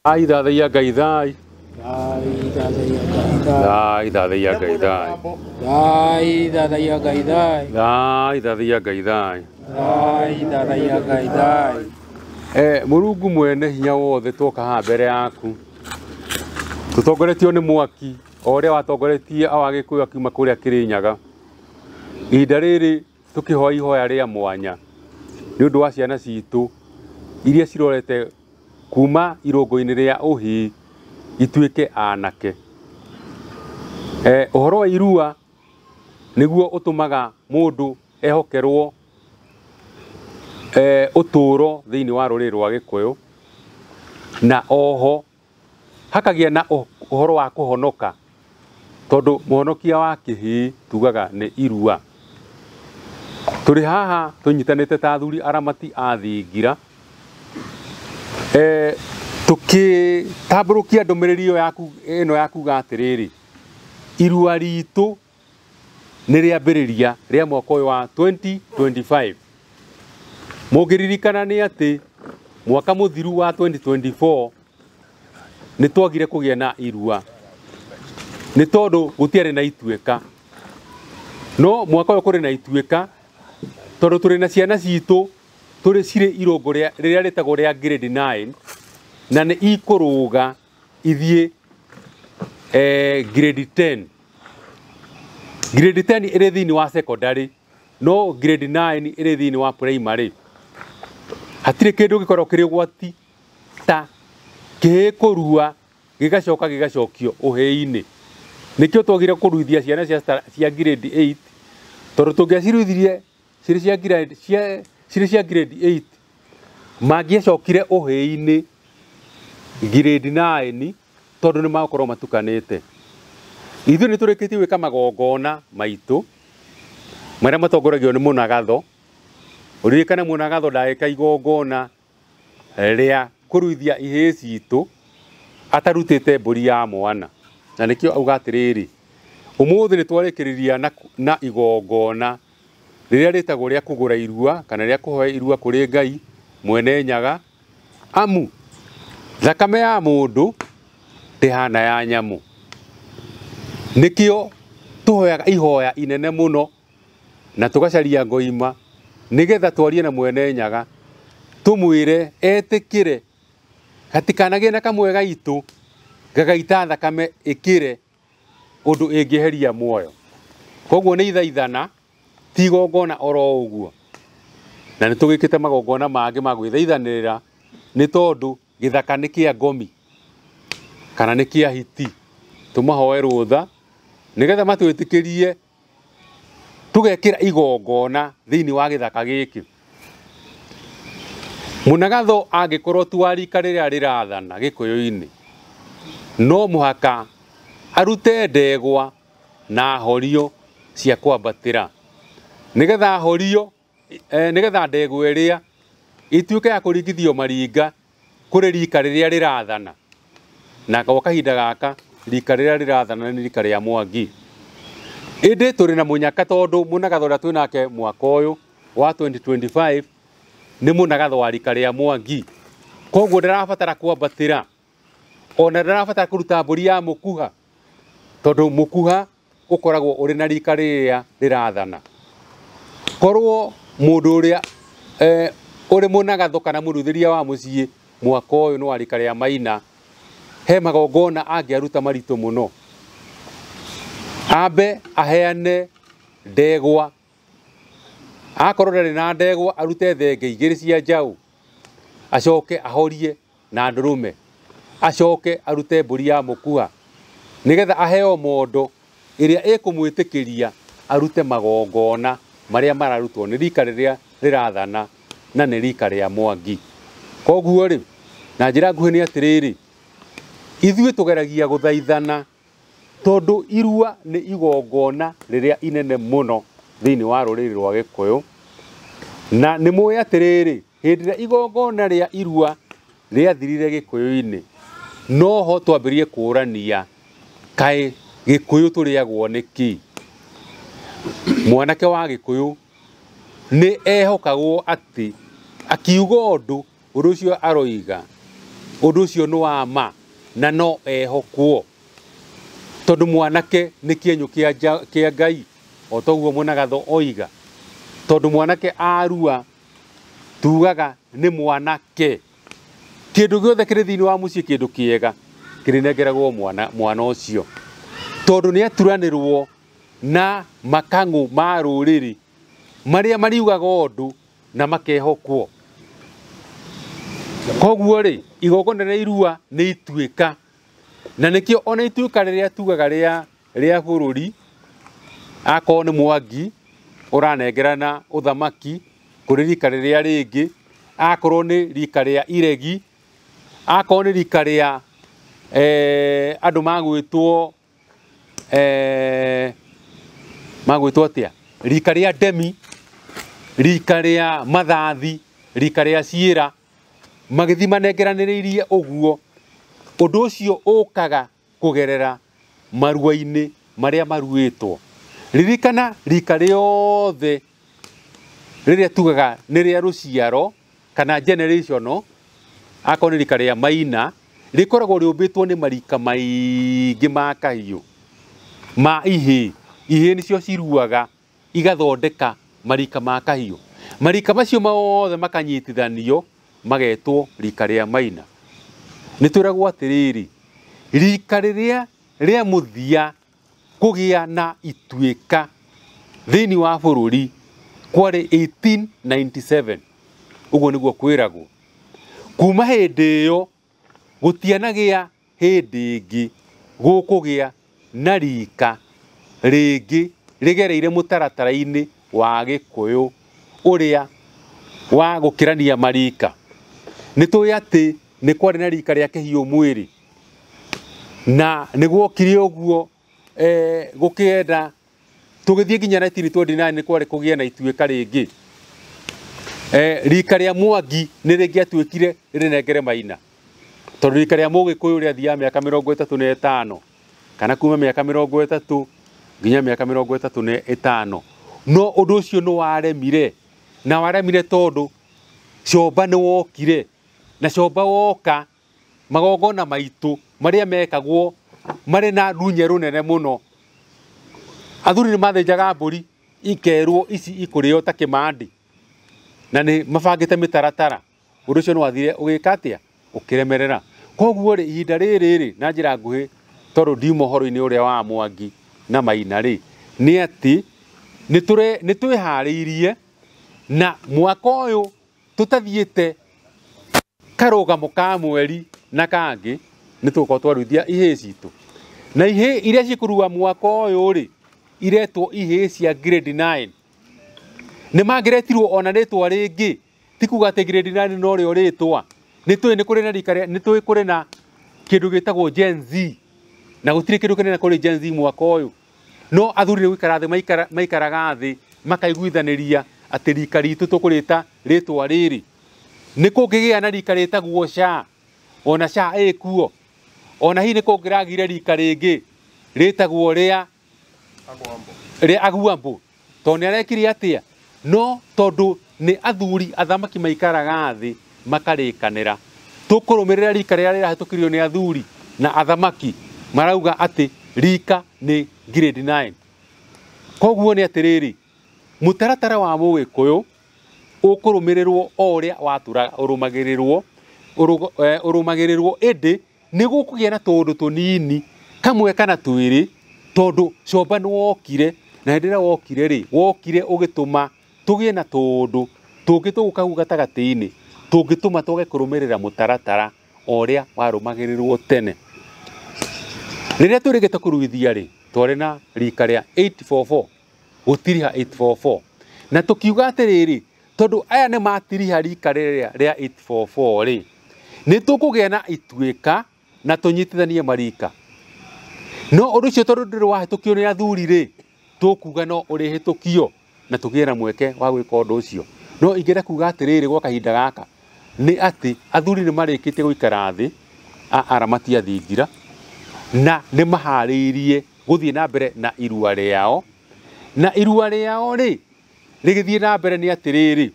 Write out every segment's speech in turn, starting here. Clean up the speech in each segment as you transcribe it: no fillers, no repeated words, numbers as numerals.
Thai thathaiya Ngai thai. Thai thathaiya Ngai thai. Thai thathaiya Ngai thai. Thai thathaiya Ngai thai. Thai thathaiya Ngai thai. Mũrungu mwene hinya wothe twoka haha mbere yaku tũtongoretio nĩ mwaki o ũrĩa watongoretie awa Gĩkũyũ akiuma kũrĩa Kĩrĩnyaga. Ihinda rĩrĩ tũkĩhoya ihoya rĩa mwanya nĩ ũndũ wa ciana citũ iria cirorete kuma irũngo-inĩ rĩa ũhĩĩ ituĩke anake. Ũhoro wa irua nĩguo ũtũmaga mũndũ ehokerwo ũtũũro thĩinĩ wa rũrĩrĩ rwa Gĩkũyũ, na oho hakagĩa na ũhoro wa kũhonoka, tondũ mũhonokia wa kĩhĩĩ tugaga nĩ irua. Tũrĩ haha tũnyitanĩte ta athuri aramati a thingira, tũkĩtambũrũkia ndũmĩrĩri ĩyo yaku ĩno ya kuga atĩrĩrĩ, irua ritũ nĩ rĩambĩrĩria rĩa mwaka ũyũ wa 2025. Mũngĩririkana nĩ atĩ mwaka mũthiru wa 2024 nĩ twagire kũgĩa na irua nĩ tondũ gũtiarĩ na ituĩka, no mwaka ũyũ kũrĩ na ituĩka tondũ tũrĩ na ciana citũ tũrĩ cirĩ irũngo rĩrĩa rĩtagwo rĩa grade 9 na nĩ ikũrũga ithiĩ grade 10. Grade 10 ĩrĩ thĩinĩ wa secondary, no grade 9 ĩrĩ thĩinĩ wa primary. Hatirĩ kĩndũ gĩkoragwo kĩrĩ ũgwati ta kĩhĩĩ kũrua gĩgacoka gĩgacokio ũhĩĩ-inĩ. Nĩkĩo twagire kũruithia ciana cia grade 8, tondũ tũngĩaciruithirie cirĩ cia grade 8 mangĩacokire ũhĩĩ-inĩ grade 9 tondũ nĩ magũkorwo matukanĩte. Ithuĩ nĩ tũrĩkĩtie gwĩka magongona maitũ marĩa matongoragio nĩ mũnagatho. Ũririkane mũnagatho ndagĩka igongona rĩa kũruithia ihĩĩ citũ atarutĩte mbũri ya mwana, na nĩkĩo auga atĩrĩrĩ, ũmũthĩ nĩ twarĩkĩrĩria na igongona rĩrĩa rĩtagwo rĩa kũgũra irua kana rĩa kũhoya irua kũrĩ Ngai mwene Nyaga, amu thakame ya mũndũ ndĩhana ya nyamũ. Nĩkĩo tũhoyaga ihoya inene mũno na tũgacaria ngoima nĩgetha twarie na mwene Nyaga tũmwĩre etĩkĩre hatikanagĩe na kamwe gaitũ gagaita thakame ĩkĩre ũndũ ĩngĩeheria muoyo. Koguo nĩ ithaithana, ti igongona oro ũguo, na nĩ tũgĩkĩte magongona mangĩ ma gwĩthaithanĩrĩra nĩ tondũ gĩthaka nĩ kĩa ngomi kana nĩ kĩa hiti. Tũmahoe rũtha nĩgetha matwĩtĩkĩrie tũgekĩra igongona thĩinĩ wa gĩthaka gĩkĩ. Mũnagatho angĩkorwo ti wa rika rĩrĩa rĩrathana Gĩkũyũ-inĩ, no mũhaka arute ndegwa na horio cia kwambatĩra, nĩgetha horio nĩgetha ndegwa ĩrĩa ituĩke ya kũringithio maringa kũrĩ rika rĩrĩa rĩrathana. Na kwa kahinda gaka rika rĩrĩa rĩrathana nĩ rika rĩa Mwangi. Ĩndĩ tũrĩ na mũnyaka tondũ mũnagatho ũrĩa twĩnake mwaka ũyũ wa 2025 nĩ mũnagatho wa rika rĩa Mwangi. Koguo ndarabatara kwambatĩra, ona ndarabatara kũruta mbũri ya mũkuha, tondũ mũkuha ũkoragwo ũrĩ na rika rĩrĩa rĩrathana. Korwo mũndũ ũrĩa ũrĩ mũnagatho kana mũruithĩria wa mũciĩ mwaka ũyũ nĩ wa rika rĩa Maina, he magongona angĩaruta maritũ mũno. Ambe aheane ndegwa, akorwo ndarĩ na ndegwa arute thenge igĩrĩ cia njaũ, acoke ahorie na ndũrũme, acoke arute mbũri ya mũkuha, nĩgetha aheo mondo ĩrĩa ĩkũmwĩtĩkĩria arute magongona marĩa mararutwo nĩ rika rĩrĩa rĩrathana na nĩ rika rĩa Mwangi. Koguo rĩ, na njĩra nguhĩ nĩ atĩrĩrĩ, ithuĩ tũgeragia gũthaithana tondũ irua nĩ igongona rĩrĩa inene mũno thĩinĩ wa rũrĩrĩ rwa Gĩkũyũ. Na nĩ mũĩ atĩrĩrĩ, hĩndĩ ĩrĩa igongona rĩa irua rĩathirire Gĩkũyũ-inĩ, noho twambĩrĩrie kũũrania kaĩ Gĩkũyũ tũrĩagwo nĩkĩ. Mwanake wa Gĩkũyũ nĩ ehokagwo atĩ akiuga ũndũ, ũndũ ũcio aroiga Ũndũ ũcio nĩ wa ma na no ehokwo, tondũ mwanake nĩ kĩenyũ kĩa Ngai, o toguo Mũnagatho oiga. Tondũ mwanake arua tugaga nĩ mwanake. Kĩndũ gĩothe kĩrĩ thĩinĩ wa mũciĩ, kĩndũ kĩega kĩrĩnengeragwo mwana ũcio, tondũ nĩ aturanĩrwo na makang'ũ ma rũrĩrĩ marĩa mariugaga ũndũ na makehokwo. Koguo rĩ, igongona rĩa irua nĩ ituĩka, na nĩkĩo ona ituĩka rĩrĩa tugaga rĩa bũrũri, akorwo nĩ Mwangi ũranengerana ũthamaki kũrĩ rika rĩrĩa rĩngĩ, akorwo nĩ rika rĩa Iregi, akorwo nĩ rika rĩa andũ magwĩtwo magwĩtwo atĩa, rika rĩa Ndemi, rika rĩa Mathathi, rika rĩa Ciĩra, magĩthiĩ manengeranĩrĩirie ũguo. Ũndũ ũcio ũkaga kũgerera marua-inĩ marĩa maruĩtwo. Ririkana rika rĩothe rĩrĩa tugaga nĩ rĩa rũciaro kana generational, akorwo nĩ rika rĩa Maina, rĩkoragwo rĩũmbĩtwo nĩ marika maingĩ ma kahiũ ma ihĩĩ. Ihĩĩ nĩcio ciruaga igathondeka marika ma kahiũ. Marika macio mothe makanyitithanio magetwo rika rĩa Maina. Nĩ twĩragwo atĩrĩrĩ, rika rĩrĩa rĩa mũthia kũgĩa na ituĩka thĩinĩ wa bũrũri kwarĩ 1897, ũguo nĩguo kwĩragwo. Kuma hĩndĩ ĩyo gũtianagĩa hĩndĩ ĩngĩ gũkũgĩa na rika rĩngĩ rĩgereire mũtaratara-inĩ wa Gĩkũyũ ũrĩa wa gũkĩrania marika. Nĩ tũĩ atĩ nĩ kwarĩ na rika rĩa kĩhiũ mwĩrĩ, na nĩ gwokire ũguo gũkĩenda tũgĩthiĩ nginya 1929 nĩ kwarĩ kũgĩa na ituĩka rĩngĩ. Rika rĩa Mwangi nĩ rĩngĩatuĩkire rĩnengere Maina, tondũ rika rĩa Mũgĩkũyũ rĩathiaga mĩaka 35 kana kuma mĩaka 30 nginya mĩaka 35. No ũndũ ũcio nĩ waremire, na waremire tondũ Comba nĩ wokire, na Comba woka magongona maitũ marĩa mekagwo marĩ na runye rũnene mũno. Athuri nĩ mathĩnjaga mbũri ikerwo ici ikũrĩo ta kĩmandĩ, na nĩ mabangĩte mĩtaratara. Ũndũ ũcio nĩ wathire ũgĩka atĩa? Ũkĩremerera. Koguo rĩ, ihinda rĩrĩ rĩ, na njĩra nguhĩ, tondũ ndiuma ũhoro-inĩ ũrĩa wa Mwangi na Maina rĩ, nĩ atĩ nĩ twĩharĩirie na mwaka ũyũ tũtathiĩte karũgamo ka mweri na kangĩ, nĩ tũgũkorwo twaruithia ihĩĩ citũ. Na ihĩĩ iria cikũrua mwaka ũyũ rĩ, iretwo ihĩĩ cia grade 9. Nĩ mangĩretirwo ona rĩtwa rĩngĩ, ti kuga atĩ grade 9 no rĩo rĩtwa. Nĩ tũĩ nĩ kũrĩ na rika rĩa, nĩ tũĩ kũrĩ na kĩndũ gĩtagwo Gen Z, na gũtirĩ kĩndũ kĩnene kũrĩ Gen Z mwaka ũyũ. No athuri nĩ gũikara thĩ maikaraga thĩ makaiguithanĩria atĩ rika ritũ tũkũrĩta rĩtwa rĩrĩ. Nĩ kũngĩgĩa na rika rĩtagwo SHA, ona SHA ĩkuo. Ona hihi nĩ kũngĩragire rika rĩngĩ rĩtagwo rĩa Aguambo, tondũ nĩ arekire atĩa? No tondũ nĩ athuri athamaki maikaraga thĩ makarĩkanĩra, tũkũrũmĩrĩra rika rĩrĩa rĩrahĩtũkirio nĩ athuri na athamaki marauga atĩ rika nĩ grade 9. Koguo nĩ atĩrĩrĩ, mũtaratara wa Mũgĩkũyũ ũkũrũmĩrĩrwo o ũrĩa watũraga ũrũmagĩrĩrwo, ũrũmagĩrĩrwo, ĩndĩ nĩ gũkũgĩa na tũũndũ tũnini kamwe kana twĩrĩ, tondũ Comba nĩ wokire, na hĩndĩ ĩrĩa wokire rĩ, wokire ũgĩtũma tũgĩe na tũũndũ tũngĩ tũgũka hau gatagatĩ-inĩ tũngĩtũma twage kũrũmĩrĩra mũtaratara o ũrĩa warũmagĩrĩrwo tene. Rĩrĩa twĩrĩgĩte kũruithia rĩ, twarĩ na rika rĩa 844, gũtiriha 844, na tũkiuga atĩrĩrĩ, tondũ aya nĩ matiriha rika rĩrĩa rĩa 844 rĩ, nĩ tũkũgĩa na ituĩka na tũnyitithanie marika. No ũndũ ũcio tondũ ndũrĩ wahĩtũkio nĩ athuri rĩ, tũkuga no ũrĩhĩtũkio na tũgĩe na mweke wa gwĩka ũndũ ũcio. No ingĩenda kuga atĩrĩrĩ gwa kahinda gaka nĩ atĩ athuri nĩ marĩkĩtie gũikara thĩ a aramati a thingira, na nĩ maharĩirie gũthiĩ na mbere na irua rĩao. Na irua rĩao rĩ, rĩgĩthiĩ na mbere nĩ atĩrĩrĩ,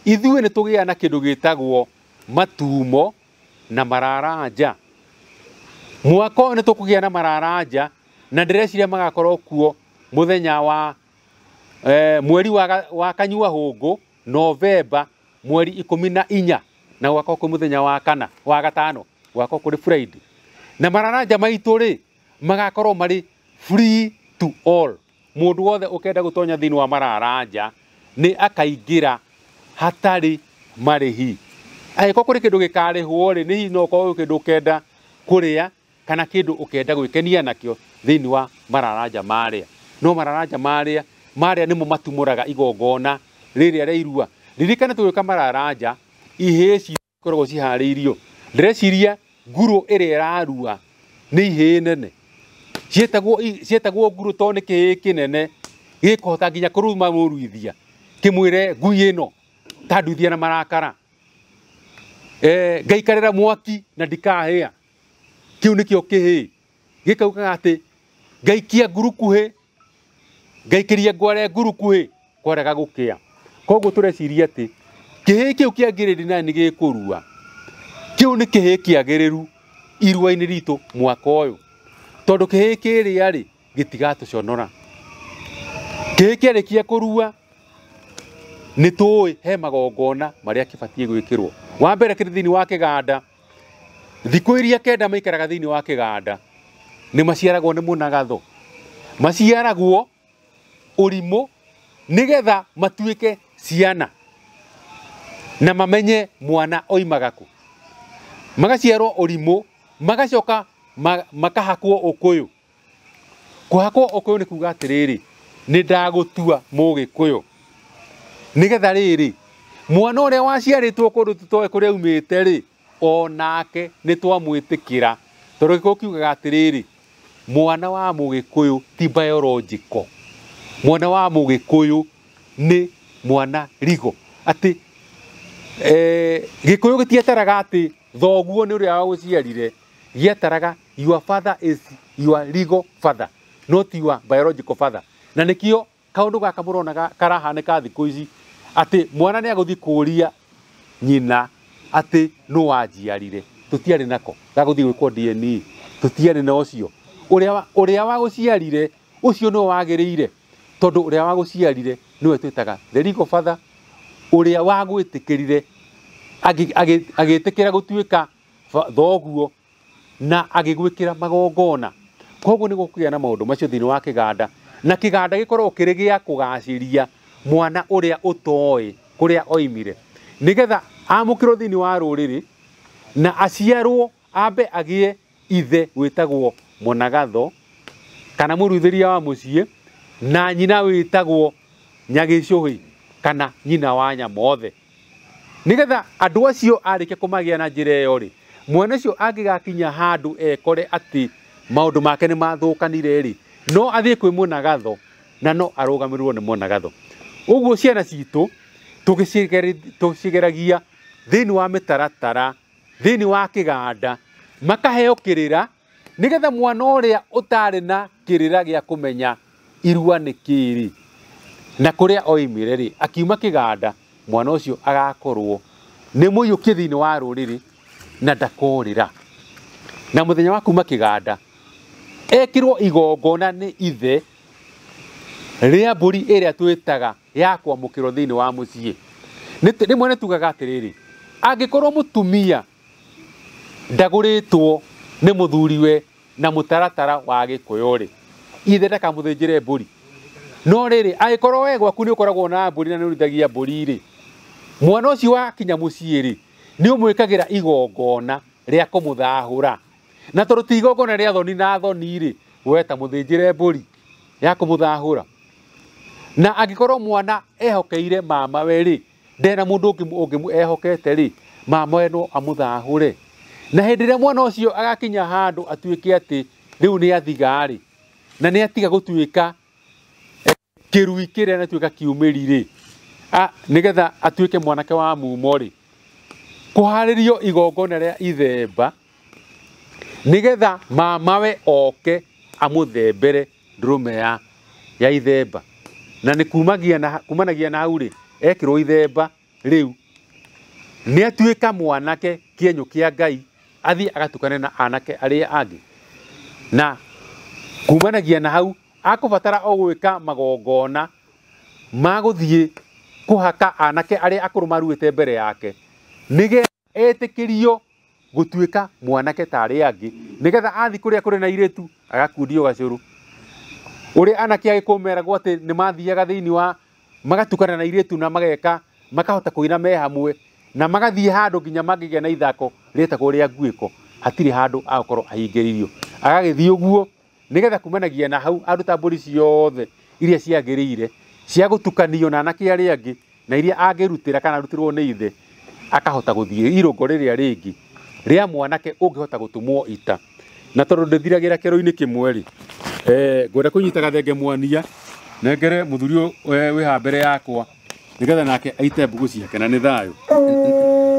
ithuĩ nĩ tũgĩaga na kĩndũ gĩtagwo matumo na mararanja. Mwaka ũyũ nĩ tũkũgĩa na mararanja na ndĩreciria magakorwo kuo mũthenya wa mweri wa kanyua hũngũ Novemba mweri 14 na gwakorwo kwĩ mũthenya wa kana wa gatano gwakorwo kũrĩ Friday. Na mararanja maitũ rĩ magakorwo marĩ free to all. Mũndũ wothe ũkenda gũtonya thĩinĩ wa mararanja nĩ akaingĩra hatarĩ marĩhi. Angĩkorwo kũrĩ kĩndũ gĩkarĩhwo rĩ, nĩ hihi no ũkorwo kĩndũ ũkenda kũrĩa kana kĩndũ ũkenda gwĩkenia nakĩo thĩinĩ wa mararanja marĩa. No mararanja marĩa nĩmo matumũraga igongona rĩrĩa rĩa irua. Ririkana tũgĩũka mararanja ihĩĩ cikoragwo ciharĩirio. Ndĩreciria ngurũ ĩrĩa ĩrarua nĩ ihĩĩ nene. Ciĩtagwo ngurũ tondũ nĩ kĩhĩĩ kĩnene gĩkũhota nginya kũruma mũruithia kĩmwĩre ngui ĩno ta nduithia na marakara, ngaikarĩra mwaki na ndikahĩa. Kĩu nĩkĩo kĩhĩĩ gĩkaugaga atĩ ngaikia ngurukuhĩ, ngaikĩria ngware ngurukuhĩ kwarega gũkĩa. Koguo tũreciria atĩ kĩhĩĩ kĩu kĩa grade 9 gĩkũrua kĩu nĩ kĩhĩĩ kĩagĩrĩru irua-inĩ ritũ mwaka ũyũ, tondũ kĩhĩĩ kĩrĩa rĩ gĩtigatũconora. Kĩhĩĩ kĩarĩkia kũrua nĩ tũĩ he magongona marĩa kĩbatiĩ gwĩkĩrwo. Wa mbere kĩrĩ thĩinĩ wa kĩganda, thikũ iria 9 maikaraga thĩinĩ wa kĩganda nĩ maciaragwo nĩ mũnagatho. Maciaragwo ũrimũ nĩgetha matuĩke ciana na mamenye mwana oimaga kũ. Magaciarwo ũrimũ magacoka makahakwo ũkũyũ. Kũhakwo ũkũyũ nĩ kuga atĩrĩrĩ, nĩ ndagũtua mũgĩkũyũ. Nĩgetha rĩrĩ mwana ũrĩa waciarĩtwo kũndũ tũtoĩ kũrĩa aumĩte rĩ, onake nĩ twamwĩtĩkĩra, tondũ gĩkũyũ kiugaga atĩrĩrĩ, mwana wa mũgĩkũyũ ti biological. Mwana wa mũgĩkũyũ nĩ mwana rigo. Atĩ gĩkũyũ gĩtietaraga atĩ thoguo nĩ ũrĩa wagũciarire, gĩetaraga your father is your legal father, not your biological father. Na nĩkĩo kaũndũ gaka mũrona karahanĩka thikũ ici atĩ mwana nĩ agũthiĩ kũũria nyina atĩ nũ wanjiarire. Tũtiarĩ nako gagũthiĩ gwĩkwo DNA, tũtiarĩ na ũcio. Ũrĩa wagũciarire ũcio nĩwe wagĩrĩire, tondũ ũrĩa wagũciarire nĩwe twĩtaga the legal father, ũrĩa wagwĩtĩkĩrire agĩtĩkĩra gũtuĩka thoguo na agĩgwĩkĩra magongona. Koguo nĩ gũkũgĩa na maũndũ macio thĩinĩ wa kĩganda, na kĩganda gĩkoragwo kĩrĩ gĩa kũgacĩria mwana ũrĩa ũtoĩ kũrĩa oimire, nĩgetha amũkĩrwo thĩinĩ wa rũrĩrĩ na aciarwo ambe agĩe ithe wĩtagwo mũnagatho kana mũruithĩria wa mũciĩ, na nyina wĩtagwo nyagĩcũhĩ kana nyina wa nyamothe. Nĩgetha andũ acio arĩkia kũmagĩa na njĩra ĩyo rĩ, mwana ũcio angĩgakinya handũ ekore atĩ maũndũ make nĩ mathũkanire rĩ, no athiĩ kwĩ mũnagatho na no arũgamĩrĩrwo nĩ mũnagatho. Ũguo ciana citũ tũcigeragia thĩinĩ wa mĩtaratara, thĩinĩ wa kĩganda, makaheo kĩrĩra nĩgetha mwana ũrĩa ũtarĩ na kĩrĩra gĩa kũmenya irua nĩ kĩrĩ na kũrĩa oimire rĩ, akiuma kĩganda mwana ũcio agakorwo nĩ mũiyũkie thĩinĩ wa rũrĩrĩ na ndakorĩra. Na mũthenya wa kuma kĩganda ekĩrwo igongona nĩ ithe rĩa mbũri ĩrĩa twĩtaga ya kwamũkĩrwo thĩinĩ wa mũciĩ. Rĩmwe nĩ tugaga atĩrĩrĩ, angĩkorwo mũtumia ndagũrĩtwo nĩ mũthuriwe na mũtaratara wa gĩkũyũ rĩ, ithe ndakamũthĩnjĩre mbũri. No rĩrĩ, angĩkorwo we gwaku nĩ ũkoragwo na mbũri na nĩ ũrĩithagia mbũri rĩ, mwana ũcio wakinya mũciĩ rĩ, nĩ ũmwĩkagĩra igongona rĩa kũmũthahũra. Na tondũ ti igongona rĩa thoni na thoni rĩ, we ta mũthĩnjĩre mbũri ya kũmũthahũra. Na angĩkorwo mwana ehokeire mama we rĩ, ndena mũndũ ũngĩ ehokete rĩ, mama we no amũthahũre. Na hĩndĩ ĩrĩa mwana ũcio agakinya handũ atuĩke atĩ rĩu nĩ athiga rĩ, na nĩ atiga gũtuĩka kĩrui kĩrĩa nĩ atuĩka kiumĩri rĩ, nĩgetha atuĩke mwanake wa mumo rĩ, kũharĩrio igongona rĩa ithemba nĩgetha mamawe oke amũthembere ndũrũme ya ithemba. Na nĩ kumanagia na hau rĩ, ekĩrwo ithemba rĩu nĩ atuĩka mwanake kĩenyũ kĩa Ngai athiĩ agatukane na anake arĩa angĩ. Na kumanagia na hau akũbatara o gwĩka magongona ma gũthiĩ kũhaka anake arĩa akũrũ maruĩte mbere yake, nĩgetha etĩkĩrio gũtuĩka mwanake ta arĩa angĩ, nĩgetha athiĩ kũrĩa kũrĩ na airĩtu agakundio gacũrũ. Ũrĩa anake a Gĩkũyũ meragwo atĩ nĩ mathiaga thĩinĩ wa magatukana na airĩtu na mageka makahota kũina me hamwe na magathiĩ handũ nginya mangĩgĩa na ithako rĩtagwo rĩa nguĩko, hatirĩ handũ agũkorwo ahingĩrĩirio. Agagĩthiĩ ũguo nĩgetha kumanagia na hau aruta mbũri ciothe iria ciagĩrĩire cia gũtukanio na anake arĩa angĩ na iria angĩrutĩra kana arutĩrwo nĩ ithe, akahota gũthiĩ irũngo rĩrĩa rĩngĩ rĩa mwanake ũngĩhota gũtũmwo ita. Na tondũ ndĩthiragĩra kĩero-inĩ kĩmwe rĩ, ngwenda kũnyita gathenge mwania nengere mũthuri ũyũ wĩ haha mbere yakwa nĩgetha nake aite mbũgũ ciake na nĩ thayũ.